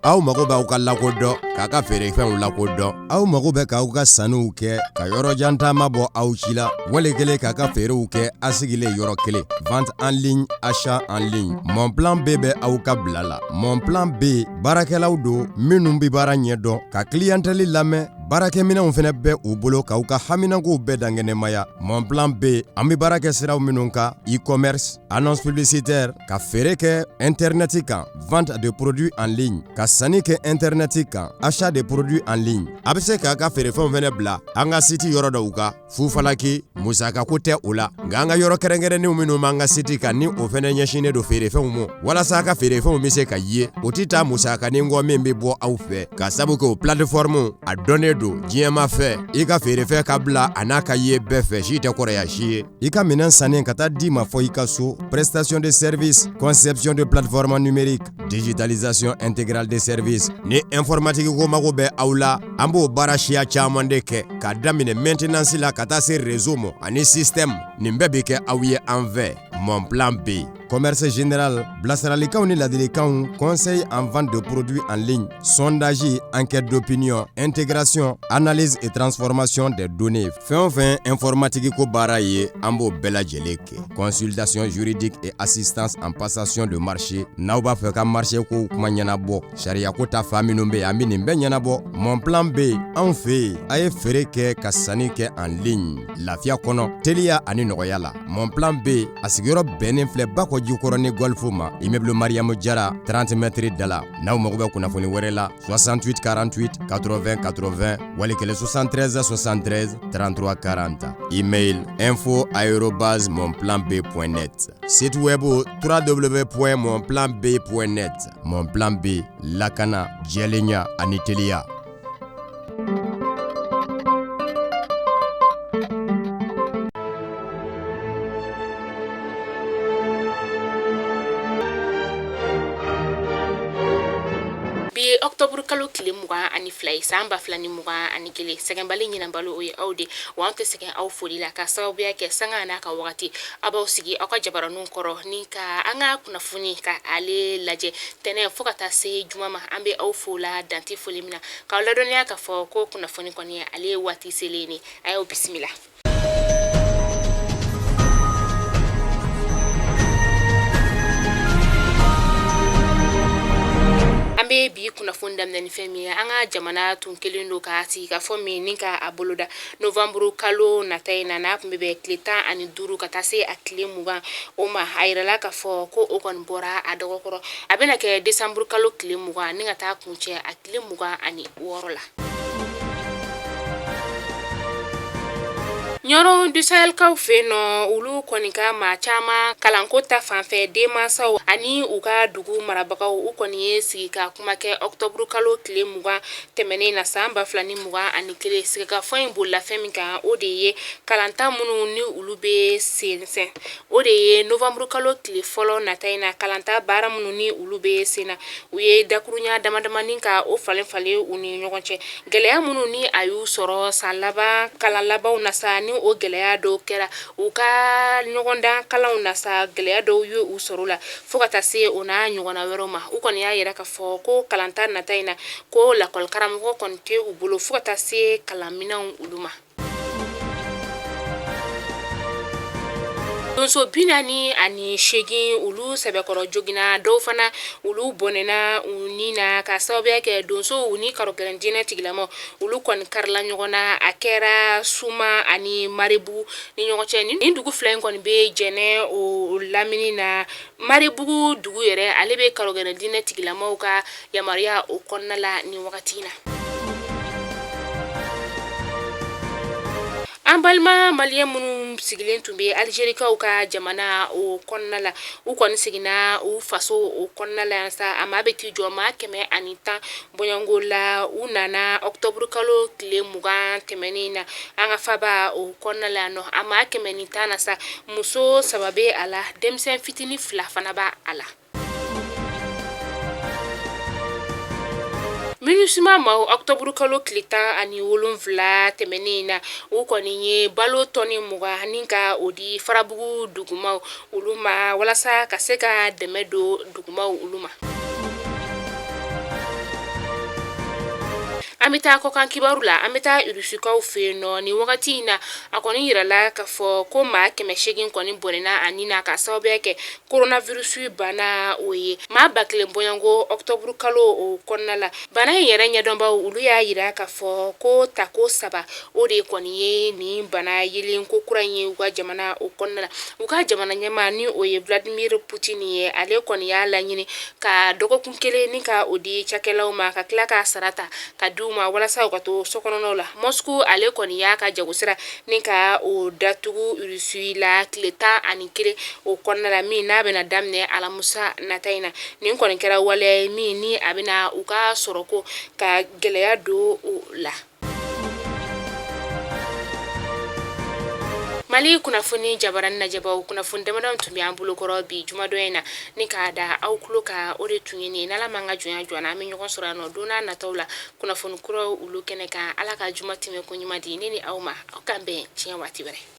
Aw mago b'aw ka lakodɔn, k'a ka feerefɛnw lakodɔn. Aw mago bɛ k'aw ka sanniw kɛ ka yɔrɔjan taama bɔ aw si la, wali kelen k'a ka feerew kɛ a sigilen yɔrɔ kelen. Vente en ligne, achat en ligne. Mon plan B bɛ aw ka bila la. Mon plan B baarakɛlaw don minnu bɛ baara ɲɛdɔn, ka clientèle lamɛn. Baarakɛminɛnw fana bɛ u bolo k'aw ka haminankow bɛɛ dankɛnɛmaya. Mon plan B, an bɛ baara kɛ siraw minnu kan: e-commerce, annonce publicitaire, ka feere kɛ internet kan, vente de produits en ligne, ka sanni kɛ internet kan, achat de produits en ligne. A bɛ se k'a ka feerefɛnw fana bila an ka site yɔrɔ dɔw kan fufalaki, musakako tɛ o la. Nka an ka yɔrɔ kɛrɛnkɛrɛnnenw minnu b'an ka site kan, ni o fana ɲɛsinnen don feerefɛnw ma walasa a ka feerefɛnw bɛ se ka ye, o tɛ taa musakanin kɔ min bɛ bɔ aw fɛ, ka sabu kɛ o plateforme a dɔnnen don diɲɛmaa fɛ. I ka feerefɛn ka bila a n'a ka ye bɛɛ fɛ, si tɛ kɔrɔya si ye. I ka minɛn sannen ka taa d'i ma fɔ i ka so. Prestation de service, conception de plateforme numérique, digitalisation intégrale de service. Ni informatique ko mago bɛ aw la, an b'o baara siya caman de kɛ, k'a daminɛ maintenance la ka taa se réseau ma ani système. Nin bɛɛ bɛ kɛ aw ye an fɛ. Mon plan B, commerce général, bilasiralikanw ni ladilikanw, conseil en vente de produits en ligne, sondage, enquête d'opinion, intégration, analyse et transformation des données. Fɛn o fɛn informatique ko baara ye, an b'o bɛɛ lajɛlen kɛ. Consultation juridique et assistance en passation de marché. N'aw b'a fɛ ka marché kow kuma ɲɛnabɔ, sariya ko ta fan minnu bɛ yen, an bɛ nin bɛɛ ɲɛnabɔ. Mon plan B, anw fɛ yen, a ye feere kɛ ka sanni kɛ en ligne lafiya kɔnɔ, teliya ani nɔgɔya la. Mon plan B, a sigiyɔrɔ bɛnnen filɛ Bakɔ Jikɔrɔni Golf ma, immeuble Mariamu Jara, 30 mètres da la. N'aw mago bɛ kunnafoni wɛrɛ la, 68 48 80 80, wali kelen 73 73 33 40. Email: info@monplanb.net. Site web: www.monplanb.net. Mon plan B, lakana, jɛlenya ani teliya. Bi ye ɔkutɔburu kalo tile 22 ye, san 2021. Sɛgɛnbali ɲinanbali, o ye aw de wa an tɛ sɛgɛn aw foli la, ka sababuya kɛ sanga n'a ka wagati aw b'aw sigi aw ka jabaraninw kɔrɔ ni ka an ka kunnafoni ka ale lajɛ tɛnɛ fo ka taa se juma ma. An bɛ aw fo la dan tɛ foli min na, k'aw ladɔnniya k'a fɔ ko kunnafoni kɔni ale ye waati selen ye. A y'aw bisimila. An bɛ bi kunnafoni daminɛ ni fɛn min ye, an ka jamana tun kelen don ka sigikafɔ min ni ka a boloda novanburu kalo nata in na, n'a tun bɛ bɛn tile 15 ka taa se a tile 20 o ma, a yirala k'a fɔ ko o kɔni bɔra a dɔgɔkɔrɔ. A bɛna kɛ desanburu kalo tile 20 ni ka taa kuncɛ a tile 26 la. Ɲɔrɔ du Sahelkaw fɛ yen nɔ, olu kɔni ka maa caman kalanko ta fanfɛ, denmansaw ani u ka dugu marabagaw, u kɔni ye sigi ka kuma kɛ ɔkutɔburu kalo tile 20 tɛmɛnen na san 2021. Sigikafɔ in bolila fɛn min kan, o de ye kalanta minnu ni olu bɛ sensɛn, o de ye novanburu kalo tile fɔlɔ nata in na, kalanta baara minnu ni olu bɛ sen na. U ye dakurunya damadamanin ka o falen falen u ni ɲɔgɔn cɛ, gɛlɛya minnu ni a y'u sɔrɔ san laban kalan labanw na sa, ni o gɛlɛya dɔw kɛra u ka ɲɔgɔndan kalanw na sa, gɛlɛya dɔw ye u sɔrɔ la, fo ka taa se o n'a ɲɔgɔnna wɛrɛw ma. U kɔni y'a yira k'a fɔ ko kalanta nata in na, ko lakɔlikaramɔgɔ kɔni tɛ u bolo, fo ka taa se kalanminɛnw olu ma. Donso 48 olu sɛbɛkɔrɔ joginna, dɔw fana olu bɔnɛna u ni na, ka sababuya kɛ donsow ni karogɛlɛn diinɛ tigilamaw olu kɔni karila ɲɔgɔn na. A kɛra Suma ani Maribugu ni ɲɔgɔn cɛ. Nin dugu fila in kɔni bɛ Jɛnɛ o lamini na. Maribugu dugu yɛrɛ, ale bɛ karogɛlɛn diinɛ tigilamaw ka yamaruya o kɔnɔna la nin wagati in na. An balima maliyɛn minnu sigilen tun bɛ Alizerikaw ka jamana o kɔnɔna la, u kɔni seginna u faso o kɔnɔna la yan sa. A maa bɛ t'i jɔ maa 110 bɔɲɔgɔnko la. U nana ɔkutɔburu kalo tile 20 tɛmɛnen na an ka faba o kɔnɔna la yan nɔ. A maa 110 na sa, muso saba bɛ a la, denmisɛn fitinin fila fana b'a a la. MINUSMA maaw, ɔkutɔburu kalo tile 17 tɛmɛnen in na, u kɔni ye balo tɔni 20 ni ka o di Farabugu dugumaw olu ma, walasa ka se ka dɛmɛ don dugumaw olu ma. An bɛ taa kɔkan kibaru la. An bɛ taa Irusikaw fɛ yen nɔ. Nin wagati in na, a kɔni yirala k'a fɔ ko maa 800 kɔni bɔnɛna a ni na ka sababuya kɛ coronavirus bana o ye, maa 1000 bɔɲɔgɔnko octobre kalo o kɔnɔna la. Bana in yɛrɛ ɲɛdɔnbaw, olu y'a yira k'a fɔ ko tako 3 o de kɔni ye nin bana yelen ko kura in ye u ka jamana o kɔnɔna la. U ka jamana ɲɛmaa, ni o ye Vladimir Poutine ye, ale kɔni y'a laɲini ka dɔgɔkun kelen ni ka o di cakɛlaw ma, ka tila k'a sara ta ka di u ma walasa u ka to so kɔnɔnaw la. Moscou ale kɔni y'a ka jagosira ni ka o datugu Russie la tile 11 o kɔnɔna la, min n'a bɛna daminɛ alamusa nata in na. Nin kɔni kɛra waleya ye min ni a bɛna u ka sɔrɔko ka gɛlɛya don o la. Mali kunnafoni jabarani lajɛbaw, kunnafoni damadɔ tun bɛ an bolokɔrɔ bi jumadon in na ni k'a da aw tulo kan, o de tun ye nin. N'Ala m'an ka jɔnya jɔ an na, an bɛ ɲɔgɔn sɔrɔ yan nɔ don n'a nataw la kunnafoni kuraw olu kɛnɛ kan. Ala ka juma tɛmɛ ko ɲuman di ne ni aw ma. Aw k'an bɛn diɲɛ waati wɛrɛ.